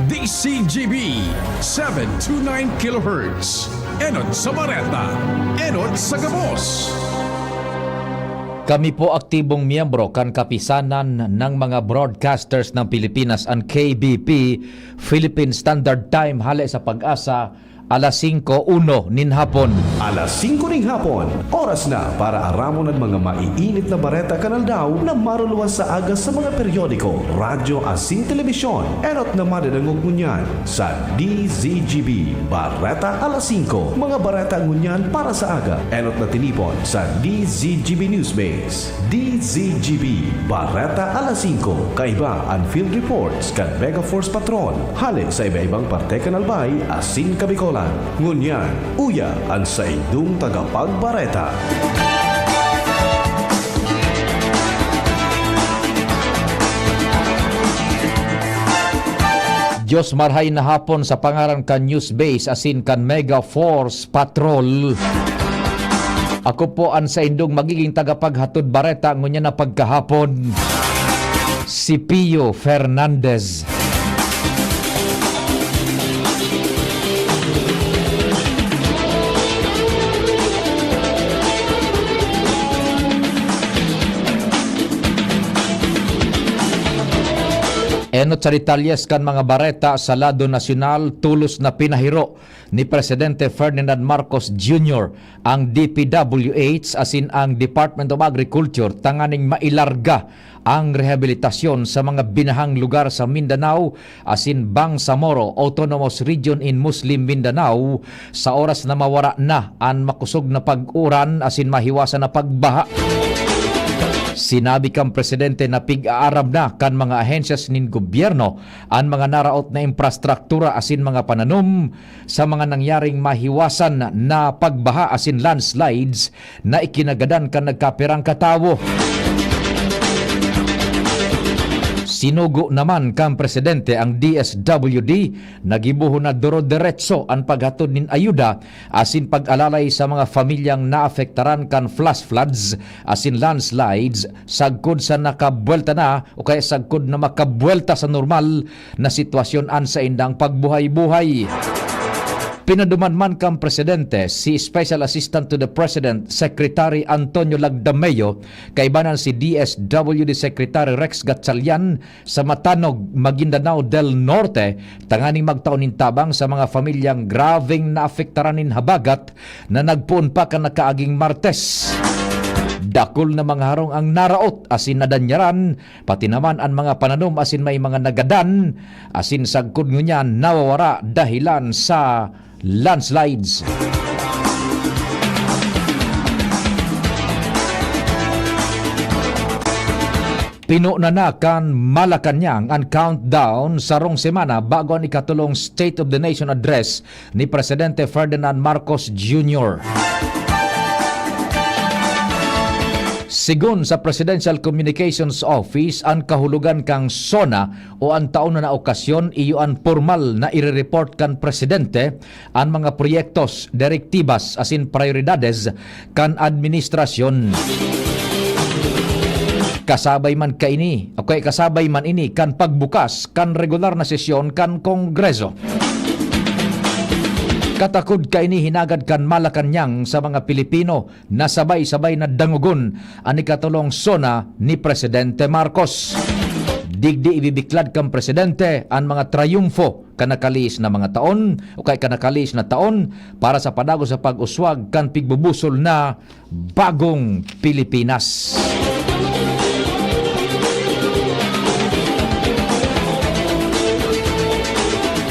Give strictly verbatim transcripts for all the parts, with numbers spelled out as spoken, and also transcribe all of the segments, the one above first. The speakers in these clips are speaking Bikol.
D C G B, seven two nine kilohertz. Enot sa Bareta, enot sa gabos. Kami po aktibong miyembro kan Kapisanan ng mga Broadcasters ng Pilipinas, an K B P, Philippine Standard Time, hale sa Pag-asa, alas singko uno nin hapon. Alas singko ning hapon, oras na para aramon an mga maiinit na bareta kan aldaw na maruluwas sa aga sa mga periodiko, radyo asin telebisyon. Enot na madadangog ngunyan sa D Z G B Bareta alas singko. Mga bareta ngunyan para sa aga, enot na tinipon sa D Z G B Newsbase. D Z G B Bareta alas singko. Kaiba an field reports kan Mega Force Patrol, hale sa iba-ibang parte kan Albay asin Kabicolan. Ngunyan, uya an saindong tagapagbareta. Diyos marhay na hapon sa pangaran kan Newsbase asin kan Mega Force Patrol. Ako po an saindong magiging tagapaghatod bareta ngunyan na pagkahapon, si Pio Fernandez. Enot sa detalyes kan mga bareta sa lado nasyonal, tolos na pinahiro ni Presidente Ferdinand Marcos Junior ang D P W H asin ang Department of Agriculture tanganing mailarga ang rehabilitasyon sa mga binahang lugar sa Mindanao asin Bangsamoro Autonomous Region in Muslim Mindanao sa oras na mawara na an makosog na pag-uran asin mahiwasan na pagbaha. Sinabi kan presidente na pig-aaram na kan mga ahensyas nin gobyerno an mga naraot na infrastruktura asin mga pananom sa mga nangyaring mahiwasan na pagbaha asin landslides na ikinagadan kan nagkapirang katawo. Sinugo naman kan presidente ang D S W D na gibohon na duro-deretso an paghatod nin ayuda asin pag-alalay sa mga pamilyang naapektaran kan flash floods asin landslides sagkod sa nakabuwelta na o kaya sagkod na makabuwelta sa normal na sitwasyon an saindang pagbuhay-buhay. Pinaduman man kan presidente si Special Assistant to the President, Secretary Antonio Lagdameo, kaibanan si D S W D Secretary Rex Gatchalian sa Matanog, Maguindanao del Norte, tanganing magtao nin tabang sa mga pamilyang grabeng naapektaran nin habagat na nagpoon pa kan nakaaging Martes. Dakul na mga harong ang naraot asin nadanyaran, pati naman an mga pananom asin may mga nagadan asin sagkod ngunyan nawawara dahelan sa landslides. Pinuna na kan Malacañang an countdown sarong semana bago an ikatolong State of the Nation Address ni Presidente Ferdinand Marcos Junior. Sigon sa Presidential Communications Office, an kahulogan kan SONA o an taon na okasyon iyo an pormal na ire-report kan presidente an mga proyektos, direktibas asin prayoridades kan administrasyon. Kasabay man kaini, o kaya kasabay man ini kan pagbukas kan regular na sesyon kan Kongreso. Katakod kaini hinagad kan Malacañang sa mga Pilipino na sabay-sabay na dangogon an ikatolong SONA ni Presidente Marcos. Digdi ibibiklad kan presidente an mga trayumfo kan nakalihis na mga taon o kay kan nakalihis na taon para sa padagos sa pag-uswag kan pigbubusol na Bagong Pilipinas.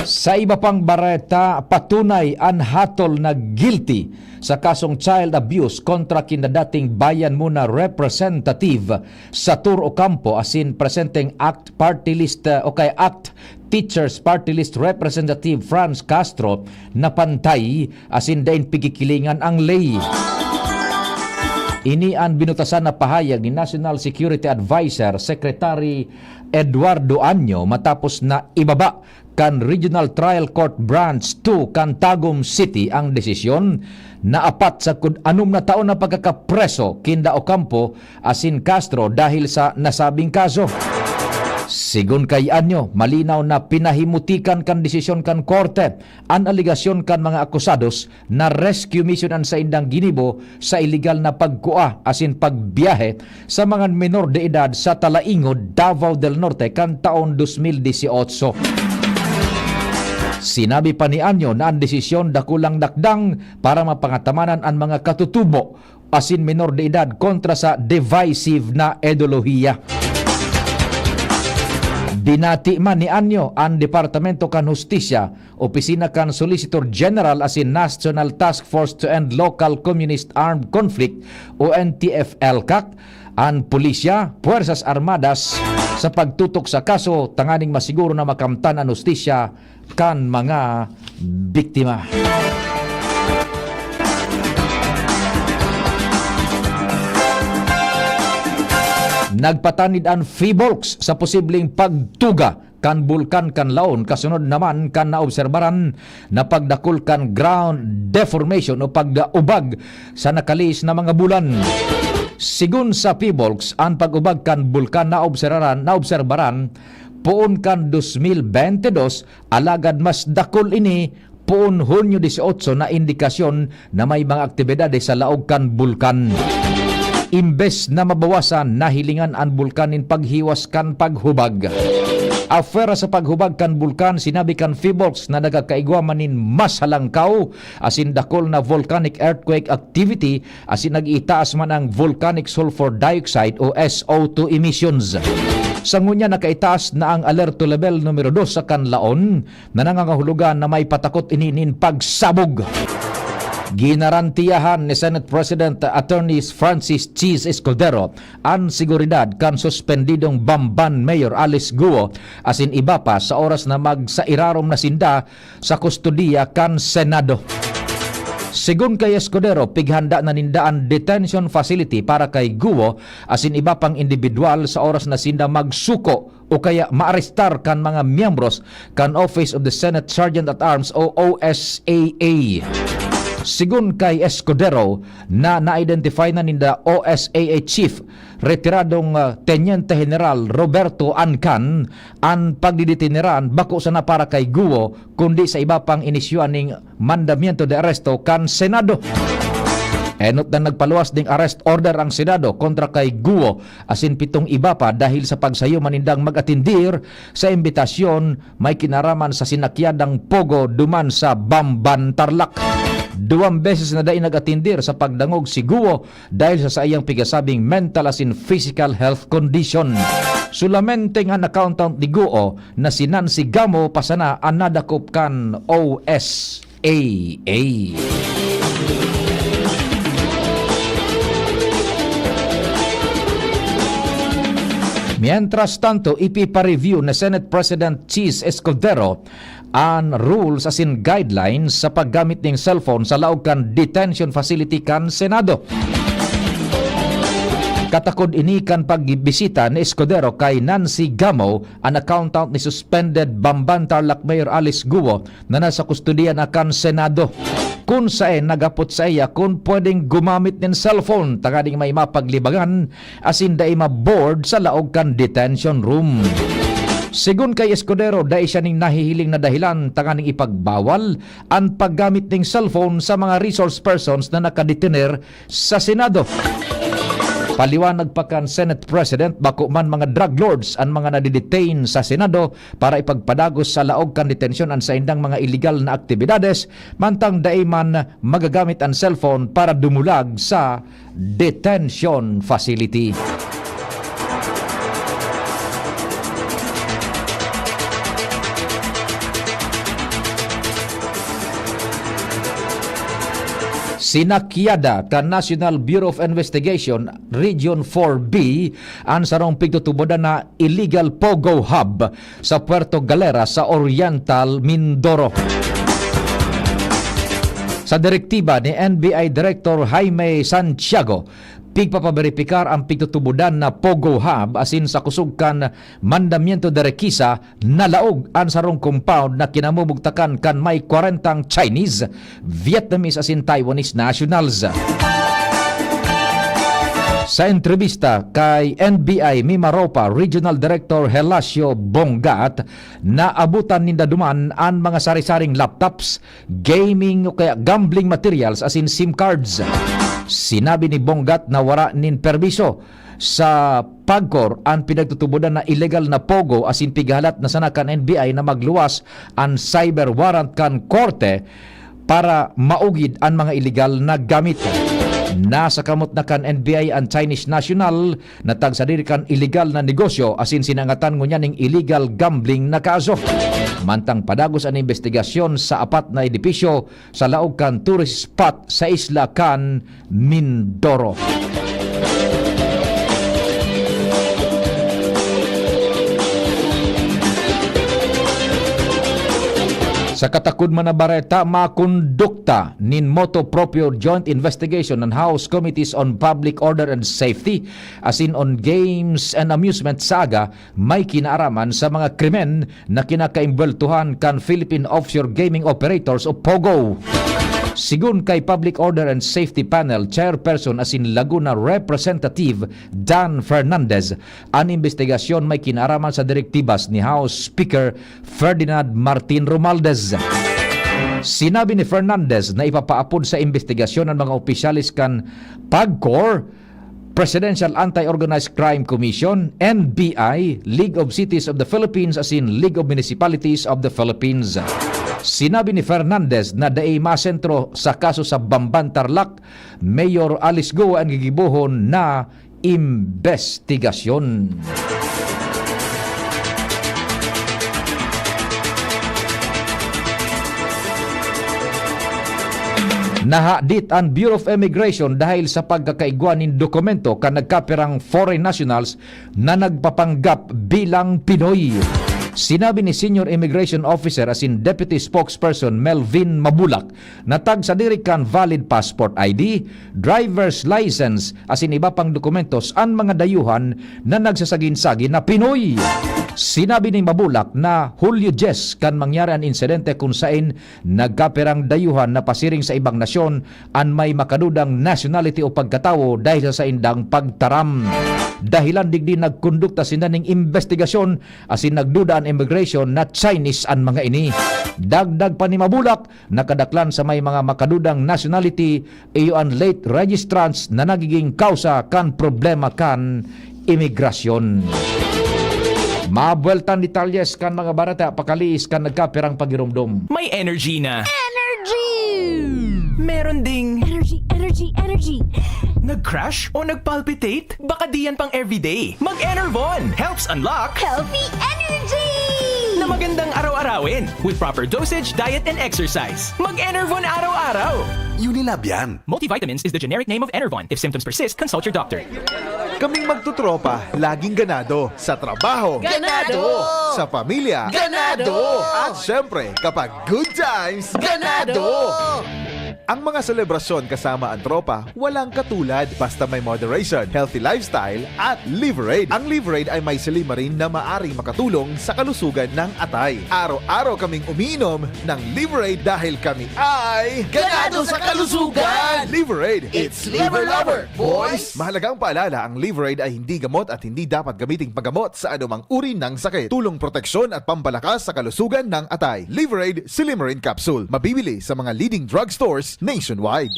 Sa iba pang bareta, patunay an hatol na guilty sa kasong child abuse kontra kinda dating Bayan Muna representative Satur Ocampo asin presenteng ACT Party List, uh, o kay ACT Teachers Party List Representative Franz Castro na pantay asin dain pigikilingan ang ley. Ini an binutasan na pahayag ni National Security Adviser Secretary Eduardo Año matapos na ibaba kan Regional Trial Court Branch two kan Tagum City ang desisyon na apat sagkod anom na taon na pagkakapreso kinda Ocampo asin Castro dahil sa nasabing kaso. Sigon kay Anyo, malinaw na pinahimutikan kan desisyon kan korte an alegasyon kan mga akusados na rescue mission an saindang ginibo sa iligal na pagkua asin pagbiyahe sa mga menor de edad sa Talaingod, Davao del Norte kan taon dos mil dieciocho. Sinabi pa ni Anyo na an desisyon dakulang dakdang para mapangatamanan an mga katutubo asin menor de edad kontra sa divisive na ideolohiya. Binati man ni Anyo an Departamento kan Hustisya, Opisina kan Solicitor General asin National Task Force to End Local Communist Armed Conflict o N T F-ELCAC, an pulisya, Puwersas Armadas sa pagtutok sa kaso tanganing masiguro na makamtan an hustisya kan mga biktima. Nagpatanid an PHIVOLCS sa posibleng pagtuga kan bulkan kan Laon, kasunod naman kan naobserbaran na pagdakul kan ground deformation o pagdaubag sa nakalihis na mga bulan. Sigon sa PHIVOLCS, an pag-ubag kan bulkan naobserbaran, naobserbaran poon kan dos mil bente dos, alagad mas dakul ini poon Hunyo dieciocho na indikasyon na may mga aktibidades sa laog kan bulkan. Imbes na mabawasan, nahilingan an bulkan nin paghiwas kan paghubag. Afera sa paghubag kan bulkan, sinabi kan PHIVOLCS na nagkakaigwa man nin mas halangkaw asin dakul na volcanic earthquake activity asin nag-iitaas man ang volcanic sulfur dioxide o S O two emissions. Sa ngunyan, nakaitaas na ang alerto level numero dos sa kan Laon na nangangahulugan na may patakot ini nin pagsabog. Ginarantiyahan ni Senate President Attorney Francis Chiz Escudero an seguridad kan suspendidong Bamban Mayor Alice Guo asin iba pa sa oras na magsairarom na sinda sa kustodiya kan Senado. Sigon kay Escudero, pighanda na ninda an detention facility para kay Guo asin iba pang indibidwal sa oras na sinda magsuko o kaya maarestar kan mga miyembros kan Office of the Senate Sergeant at Arms o O S A A. Sigon kay Escudero na na-identify na ninda O S A A Chief, retiradong, ah, Teniente General Roberto Ancan, an pagdideteniran bako sana para kay Guo, kundi sa iba pang inisyuan ning mandamiento de arresto kan Senado. Enot na nagpaluwas ning arrest order ang Senado kontra kay Guo asin pitong iba pa dahil sa pagsayo man nindang mag-atindir sa imbitasyon may kinaraman sa sinakyadang Pogo duman sa Bamban, Tarlac. Duwang beses na dai nag-atindir sa pagdangog si Guo dahil sa saiyang pigasabing mental asin physical health condition. Solamente an accountant ni Guo na si Nancy Gamo pa sana an nadakop kan O S A A. Mientras tanto, ipipa-review ni Senate President Chiz Escudero an rules asin guidelines sa paggamit ning cellphone sa laog kan detention facility kan Senado. Katakod ini kan pagbisita ni Escudero kay Nancy Gamo, an accountant ni suspended Bamban Tarlac Mayor Alice Guo, na nasa kustodiya na kan Senado, kun saen naghapot saiya kun pwedeng gumamit nin cellphone tanganing may mapaglibangan asin dai ma-board sa laog kan detention room. Sigon kay Escudero, dai siya nin nahihiling na dahilan tanganing ipagbawal an paggamit nin cellphone sa mga resource persons na nakadetener sa Senado. Paliwanag pa kan Senate President, bako man mga drug lords an mga nadidetain sa Senado para ipagpadagos sa laog kan detensyon an saindang mga iligal na aktibidades, mantang dai man magagamit an cellphone para dumulag sa detention facility. Sinakyada kan National Bureau of Investigation, Region four B, an sarong pigtutubodan na illegal Pogo Hub sa Puerto Galera sa Oriental Mindoro. Sa direktiba ni N B I Director Jaime Santiago, pigpapaberipikar an pigtutubodan na Pogo Hub asin sa kusog kan Mandamiento de Requisa, nalaog an sarong compound na kinamumugtakan kan may kwarentang Chinese, Vietnamese asin Taiwanese nationals. Sa entrebista kay N B I Mimaropa Regional Director Helacio Bongat, naabutan ninda duman an mga sari-saring laptops, gaming o kaya gambling materials asin SIM cards. Sinabi ni Bongat na wara nin permiso sa PAGCOR an pinagtutubodan na ilegal na pogo asin pighahalat na sana kan N B I na magluwas an cyber warrant kan korte para maugid an mga iligal na gamit. Nasa kamot na kan N B I an Chinese national na tagsadiri kan iligal na negosyo asin sinangatan ngunyan ning illegal gambling na kaso. Mantang padagos an imbestigasyon sa apat na edipisyo sa laog kan tourist spot sa isla kan Mindoro. Sa katakod man na bareta, makondukta nin motu proprio joint investigation ng House Committees on Public Order and Safety asin on Games and Amusement sa aga may kinaaraman sa mga krimen na kinakaimbweltuhan kan Philippine Offshore Gaming Operators o POGO. Sigon kay Public Order and Safety Panel Chairperson asin Laguna Representative Dan Fernandez, an imbestigasyon may kinaaraman sa direktibas ni House Speaker Ferdinand Martin Romualdez. Sinabi ni Fernandez na ipapaapod sa imbestigasyon ang mga opisyales kan PAGCOR, Presidential Anti-Organized Crime Commission, N B I, League of Cities of the Philippines asin League of Municipalities of the Philippines. Sinabi ni Fernandez na dai masentro sa kaso sa Bamban Tarlac, Mayor Alice Go an gigibohon na imbestigasyon. Nahadit an Bureau of Immigration dahil sa pagkakaigwa nin dokumento kan nagkapirang foreign nationals na nagpapanggap bilang Pinoy. Sinabi ni Senior Immigration Officer asin Deputy Spokesperson Melvin Mabulak na tagsadiri kan valid passport I D, driver's license, asin iba pang dokumentos an mga dayuhan na nagsasagin-sagin na Pinoy. Sinabi ni Mabulak na Hulyo dyes kan mangyari an insidente kun sain nagkapirang dayuhan na pasiring sa ibang nasyon an may makadudang nationality o pagkatawo dahil sa saindang pagtaram. Dahilan digdi nagkondukta sinda ning imbestigasyon asin nagduda an immigration na Chinese an mga ini. Dagdag pa ni Mabulak, nakadaklan sa may mga makadudang nationality, iyo an late registrants na nagiging kausa kan problema kan imigrasyon. Mabuweltan detalyes kan mga bareta pakaliis kan nagkapirang pagiromdom. May energy na. Energy! Meron ding energy, energy, energy. Nag-crash o nag-palpitate? Baka diyan pang everyday. Mag-Enervon helps unlock healthy energy! Na magandang araw-arawin with proper dosage, diet, and exercise. Mag-Enervon araw-araw! Unilab yan. Multivitamins is the generic name of Enervon. If symptoms persist, consult your doctor. Kaming magtutropa, laging ganado. Sa trabaho. Ganado! Sa pamilya. Ganado! At syempre, kapag good times, ganado! Ang mga selebrasyon kasama ang tropa, walang katulad. Basta may moderation, healthy lifestyle, at Liverade. Ang Liverade ay may silymarin na maaring makatulong sa kalusugan ng atay. Araw-araw kaming umiinom ng Liverade dahil kami ay ganado sa kalusugan! Liverade! It's Liver Lover, boys! Mahalagang paalala, ang Liverade ay hindi gamot at hindi dapat gamiting panggamot sa anumang uri ng sakit. Tulong proteksyon at pampalakas sa kalusugan ng atay. Liverade Silymarin Capsule. Mabibili sa mga leading drugstores nationwide.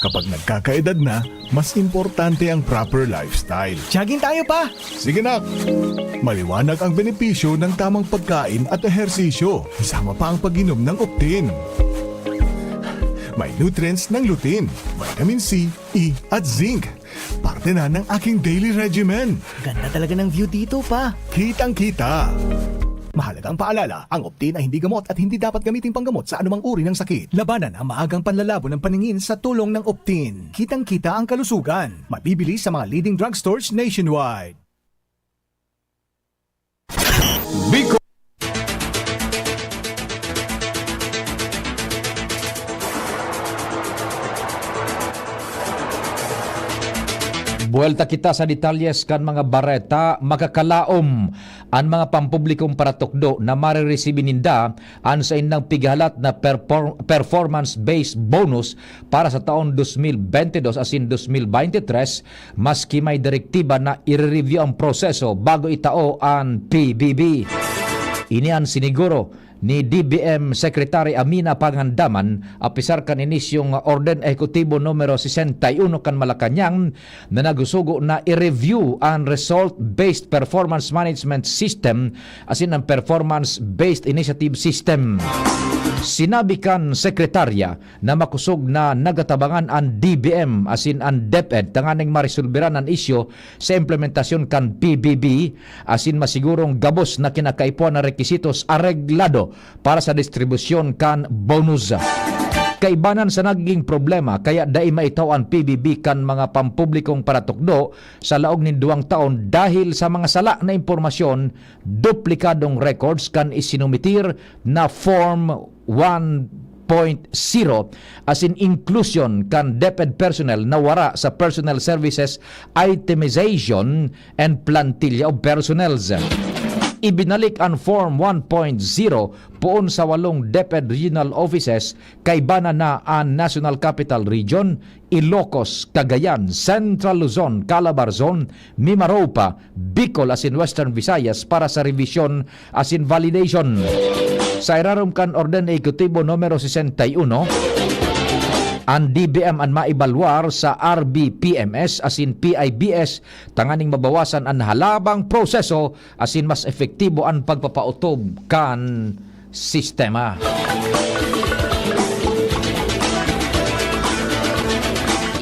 Kapag nagkakaedad na, mas importante ang proper lifestyle. Jogging tayo, pa! Sige, nak! Maliwanag ang benepisyo ng tamang pagkain at ehersisyo, kasama pa ang pag-inom ng Optin. May nutrients ng lutein, vitamin C, E, at zinc. Parte na ng aking daily regimen. Ganda talaga ng view dito, pa. Kitang-kita. Mahalagang paalala, ang Optin ay hindi gamot at hindi dapat gamiting panggamot sa anumang uri ng sakit. Labanan ang maagang panlalabo ng paningin sa tulong ng Optin. Kitang-kita ang kalusugan. Mabibili sa mga leading drugstores nationwide. Bicol. Buwelta kita sa detalyes kan mga bareta. Makakalaom an mga pampublikong paratukdo na mariresibi ninda an saindang pighalat na perfor-, performance-based bonus para sa taon dos mil bente dos asin dos mil bente tres, maski may direktiba na ire-review ang proseso bago itao an P B B. Ini an siniguro ni D B M Secretary Amina Pangandaman, apisar kan inisyong Orden Ehekutibo numero sesenta y uno kan Malacañang, na nagsusugo na i-review an Result-Based Performance Management System asin an Performance-Based Initiative System. Sinabi kan sekretarya na makosog na nagatabangan an D B M asin an DepEd tanganing maresolberan an isyu sa implementasyon kan P B B asin masigurong gabos na kinakaipuhan na rekwisitos areglado para sa distribusyon kan bonus. Kaibanan sa nagiging problema kaya dai maitao an P B B kan mga pampublikong paratukdo sa laog nin duwang taon dahil sa mga sala na impormasyon, duplikadong records kan isinumitir na Form one point zero asin inclusion kan DepEd personnel na wara sa Personnel Services Itemization and Plantilla of Personnels. Ibinalik an Form one point zero poon sa walong DepEd regional offices, kaibanan na an National Capital Region, Ilocos, Cagayan, Central Luzon, Calabarzon, Mimaropa, Bicol asin Western Visayas para sa revision asin validation. Sa irarom kan Orden Ehekutibo numero sesenta y uno, an D B M an maibalwar sa R B P M S asin P I B S tanganing mabawasan an halabang proseso asin mas epektibo an pagpapautob kan sistema.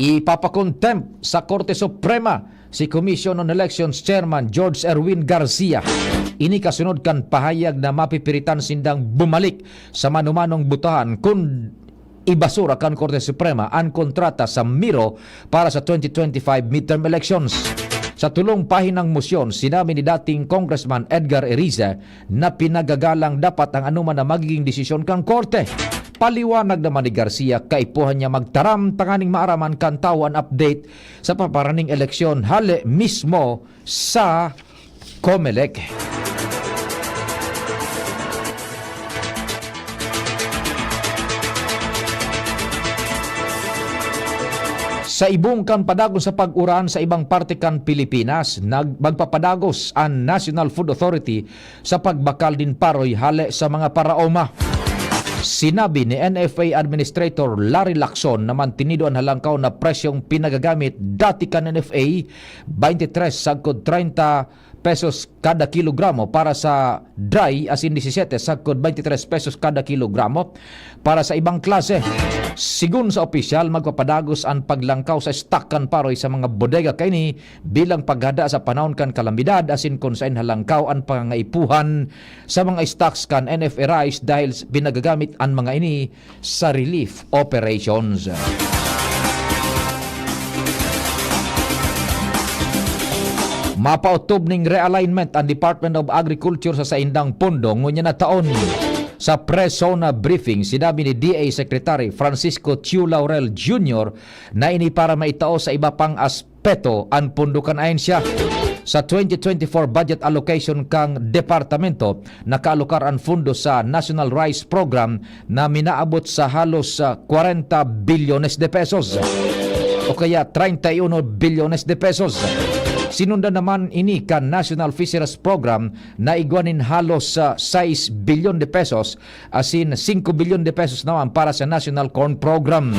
Ipapakontempt sa Korte Suprema si Commission on Elections Chairman George Erwin Garcia. Ini kasunod kan pahayag na mapipiritan sindang bumalik sa manumanong botohan kun ibasura kan Korte Suprema an kontrata sa Miro para sa twenty twenty-five midterm elections. Sa tolong pahinang mosyon, sinabi ni dating Congressman Edgar Eriza na pinagagalang dapat ang anuman na magiging desisyon kan Korte. Paliwanag naman ni Garcia, kaipuhan niya magtaram tanganing maaraman kan tawo an update sa paparaning eleksyon hale mismo sa Comelec. Sa ibong kan padagos sa pag-uran sa ibang parte kan Pilipinas, nag-, magpapadagos an National Food Authority sa pagbakal nin paroy hale sa mga paraoma. Sinabi ni N F A Administrator Larry Lacson na mantinido an halangkaw na presyong pinagagamit dati kan N F A, twenty-three sagkod treinta pesos kada kilogramo para sa dry asin disisete sagkod twenty-three pesos kada kilogramo para sa ibang klase. Sigon sa opisyal, magpapadagos an paglangkaw sa stock kan paroy sa mga bodega kaini bilang paghada sa panahon kan kalamidad asin kun saen halangkaw an pangangaipuhan sa mga stocks kan N F A rice dahil s-, pinagagamit an mga ini sa relief operations. Mapaotob ning realignment an Department of Agriculture sa saindang pondo ngunyan na taon. Sa pre-SONA briefing, sinabi ni D A Secretary Francisco Chu Laurel Junior na ini para maitao sa iba pang as-, peto an pondo kan ahensya. Sa twenty twenty-four budget allocation kan departamento, nakaalokar an pondo sa National Rice Program na minaabot sa halos, ah, kwarenta bilyones de pesos o kaya treinta y uno bilyones de pesos. Sinundan naman ini kan National Fisheries Program na igwa nin halos, ah, sais bilyon de pesos asin singko bilyon de pesos naman para sa National Corn Program.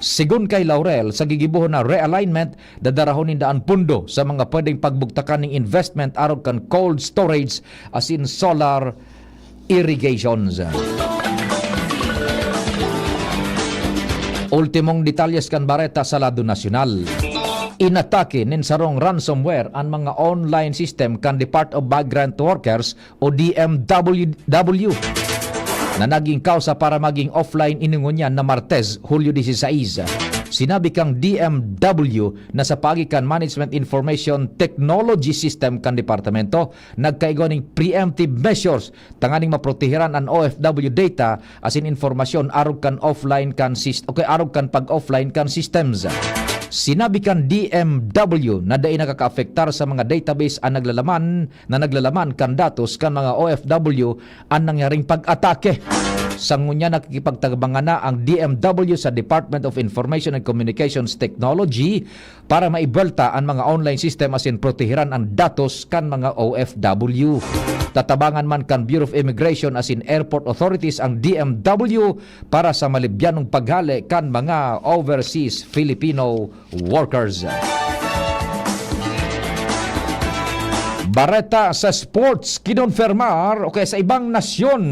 Sigon kay Laurel, sa gigibohon na realignment, dadarahon ninda an pondo sa mga pwedeng pagbugtakan ning investment arog kan cold storage asin solar irrigations. Ultimong detalyes kan bareta sa lado nasyonal. Inatake nin sarong ransomware an mga online system kan Department of Migrant Workers o D M W W, na naging kausa para maging offline ini ngunyan na Martes, Hulyo dieciséis. Sinabi kan D M W na sa paagi kan Management Information Technology System kan departamento, nagkaigwa ning preemptive measures tanganing maproteheran an O F W data asin impormasyon arog kan offline kan sys-, o kay arog kan pag-offline kan systems. Sinabi kan D M W na dai nakakaapektar sa mga database an naglalaman, na naglalaman kan datos kan mga O F W an nangyaring pag-atake. Sa ngunyan, nakikipagtabangan na ang D M W sa Department of Information and Communications Technology para maibwelta an mga online system asin protehiran an datos kan mga O F W. Tatabangan man kan Bureau of Immigration asin airport authorities ang D M W para sa malibyanong paghale kan mga overseas Filipino workers. Bareta sa sports, kinonfirmar o kaya sa ibang nasyon,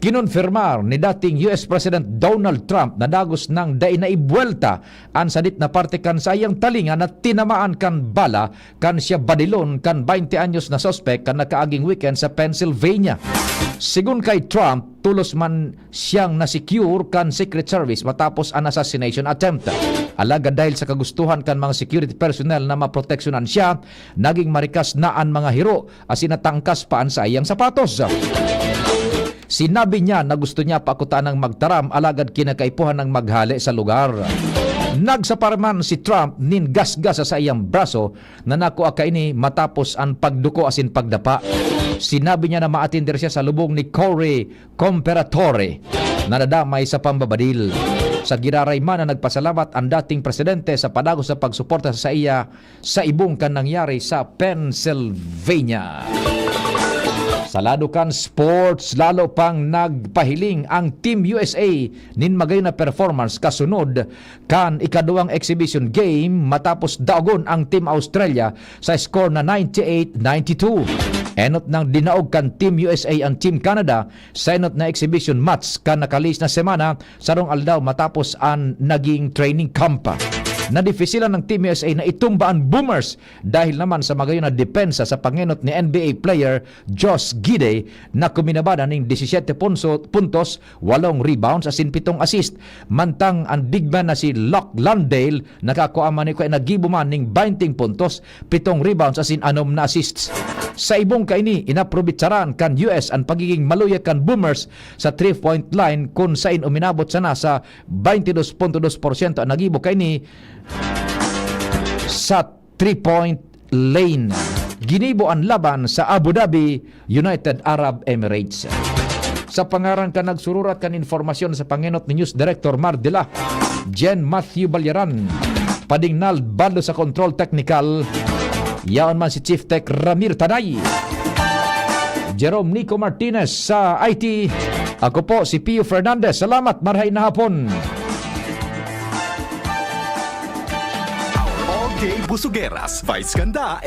kinonfirmar ni dating U S President Donald Trump na dagos nang dai naibwelta an sadit na parte kan saiyang talinga na tinamaan kan bala kan siya badilon kan baynte anyos na suspek kan nakaaging weekend sa Pennsylvania. Sigon kay Trump, tolos man siyang na-secure kan Secret Service matapos an assassination attempt. Alagad dahil sa kagustuhan kan mga security personnel na maproteksyonan siya, naging marikas na an mga hiro asin natangkas pa an saiyang sapatos. Sinabi niya na gusto niya pa kutanang magtaram, alagad kinakaipuhan nang maghale sa lugar. Nagsapar man si Trump nin gasgas sa saiyang braso na nakua kaini matapos an pagduko asin pagdapa. Sinabi niya na maatender siya sa lubong ni Cory Comperatore na nadamay sa pambabadil. Sa giraray man na nagpasalamat an dating presidente sa padagos na pagsuporta sa iya sa ibong kan nangyari sa Pennsylvania. Sa lado kan sports, lalo pang nagpahiling ang Team U S A nin magayon na performance kasunod kan ikaduwang exhibition game matapos daogon ang Team Australia sa score na ninety-eight ninety-two. Enot nang dinaog kan Team U S A ang Team Canada sa enot na exhibition match kan nakalihis na semana, sarong aldaw matapos an naging training camp. Nadifisilan ng Team U S A na itumba an Boomers dahil naman sa magayon na depensa sa pangenot ni N B A player Josh Giddey na kuminabada ning disisiyete punso-, puntos, walong rebounds asin pitong assist. Mantang an big man na si Luke Landale nakakua man ni, kaya naggibo man ning baynte puntos, pitong rebounds asin anom na assists. Sa ibong kaini, inaprobitsaran kan U S an pagiging maluya kan Boomers sa three-point line, kun sain uminabot sana sa baynte dos punto dos porsyento an nagibo kaini sa three-point lane. Ginibo an laban sa Abu Dhabi, United Arab Emirates. Sa pangaran kan nagsururat kan informasyon sa pangenot ni News Director Mar Dela, Jen Matthew Balyaran, Padingnal Balo sa Control Technical, yaon man si Chief Tech Ramir Tanay, Jerome Nico Martinez sa I T. Ako po si Pio Fernandez. Salamat, marhay na hapon. All Gay Busugueras, Vice Ganda,